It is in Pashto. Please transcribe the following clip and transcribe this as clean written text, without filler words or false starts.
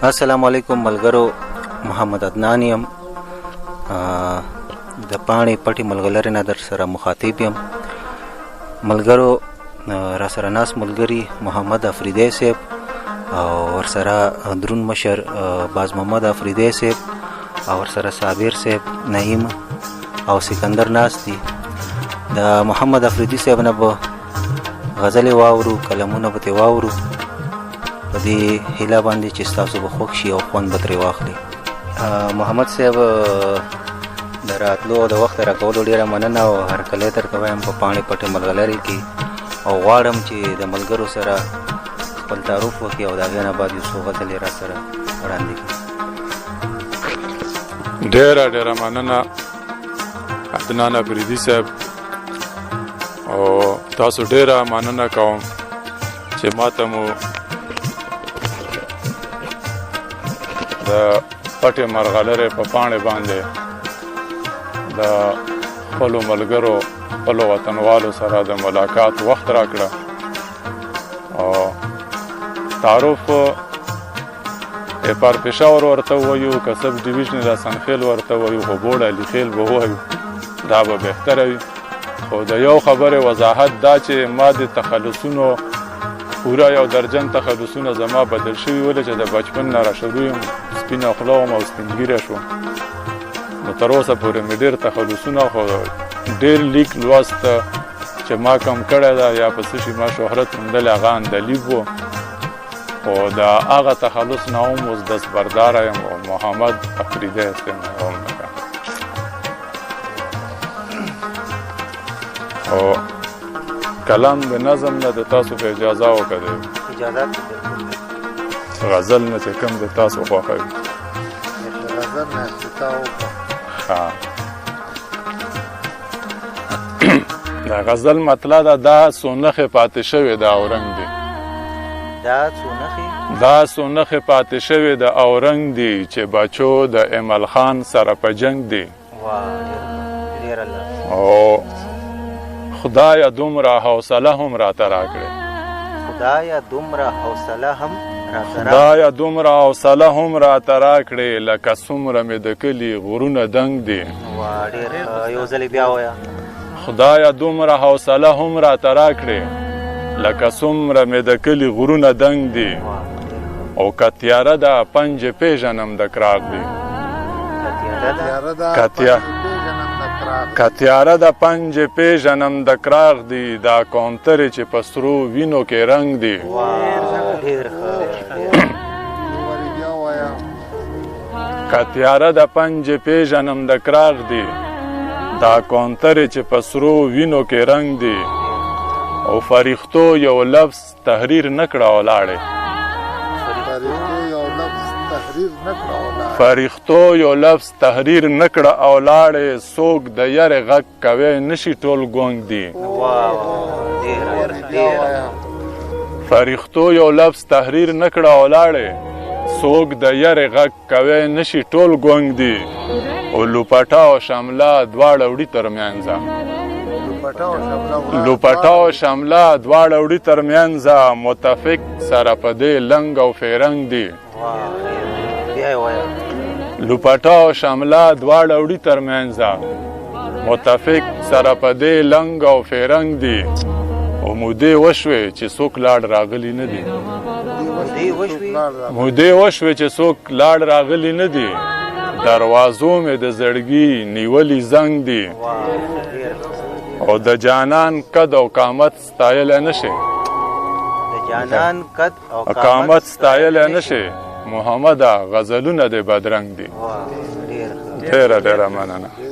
السلام علیکم ملګرو، محمد عدنان یم، د پاڼې پټې ملغلرې نه در سره مخاطب یم. ملګرو، را سره ناست ملګري محمد افریدی صاحب او ورسره درون مشر باز محمد افریدی صاحب او ورسره صابر صاحب، نعیم او سکندر ناست دي. د محمد افریدي صاحب نه به غزلې واورو، کلمونه به ترې واورو، په دې هیله باندې چې ستاسو به خوښ شي او خوند به ترې واخلي. محمد صاحب، د راتلو او د وخت راکولو ډېره مننه او هرکلی درته وایم په پاڼې پټې ملغلرې کې، او غواړم چې د ملګرو سره خپل تعارف وکړي او د هغې نه بعد یو څو غزلې را سره وړاندې کړي. ډېره ډېره مننه عدنان افریدي صاحب، او تاسو ډېره مننه کوم چې ماته مو د پټې مرغلرې په پاڼې باندې د خپلو ملګرو، خپلو وطنوالو سره د ملاقات وخت راکړه. او تعارف پر پېښور ورته ووایو که سب ډیویژن حسن خیل ورته ووایو، خو بوړ علي خیل به ووایو، دا به بهتره وي. خو د یو خبرې وضاحت دا چې ما د تخلصونو پوره یو درجن تخلصونه زما بدل شوي ول، چې د بچپن نه را شروع یم، سپینه خوله وم او سپین ږیری شوم، نو تر اوسه پورې مې ډېر تخلصونه، خو ډېر لیک لوست چې ما کم کړی ده یا په څه شي ما شهرت موندلی، هغه اندلیب و. خو د هغه تخلص نه هم اوس دستبرداره یم او محمد افریدی استعمالوم. لکه او کلام د نظم نه د تاسو په اجازه او که د اجازه غزل نه، چې کوم د تاسو خوښه وي. غزل نه افتتاح وکړه. ښه، دا غزل مطلع ده. دا څو نښې پاتې شوې د اورنګ دي. دا څو نښې؟ دا څو نښې پاتې شوې د اورنګ دي چې بچو د ایمل خان سره په جنګ دي. واه، ډېر الله. او خدایه دومره حوصله هم راته راکړې. خدایه دومره حوصله هم راته راکړې. خدایه دومره حوصله هم راته راکړې لکه څومره مې د کلي غرونه دنګ دي. واه، ډېر، یو ځل بیا وایه. خدایه دومره حوصله هم راته راکړې لکه څومره مې د کلي غرونه دنګ دي. او که تیاره ده پنجې پېژنم د کراغ دي. که تیاره ده؟ تیاره ده پنجې پېژنم د کراغ. که تیاره ده پنجې پېژنم د کراغ دي، دا کونترې چې په سرو وینو کې رنګ دي. واه، ډېر ښه. یو وارې بیا وایه. که تیاره ده پنجې پېژنم د کراغ دي، دا کونترې چې په سرو وینو کې رنګ دي. او فرښتو یو لفظ تحریر نه کړه او لاړې. فرښتو یو لفظ تحریر نه کړه او لاړې. فرښتو یو لفظ تحریر نه کړه او لاړې، څوک د یرې غږ کوی نشي، ټول ګونګ دي. واه، ډېر. یو وارې بیا وایه. فرښتو یو لفظ تحریر نه کړه او لاړې، څوک د یرې غږ کوی نشي، ټول ګونګ دي. او لوپټه او شمله دواړه وړي ترمنځه. لوپټه او شمله. لوپټه او شمله دواړه وړي ترمنځه، متفق سره په دې لنګ او فیرنګ دي. واه، بیا یې وایه. لوپټه او شمله دواړه وړي ترمنځه، متفق سره په دې لنګ او فیرنګ دي. او مودې وشوې چې څوک لاړ راغلي نه دي. مودې وشوې؟ مودې وشوې چې څوک لاړ راغلي نه دي، دروازو مې د زړګي نیولي زنګ دي. واه، ډېر. او د جانان قد او قامت ستایلی نه شي. د جانان قد او قامت ستایلی نه شي، محمده غزلونه دې بدرنګ دي. واه، ډېر ښه. ډېره ډېره مننه.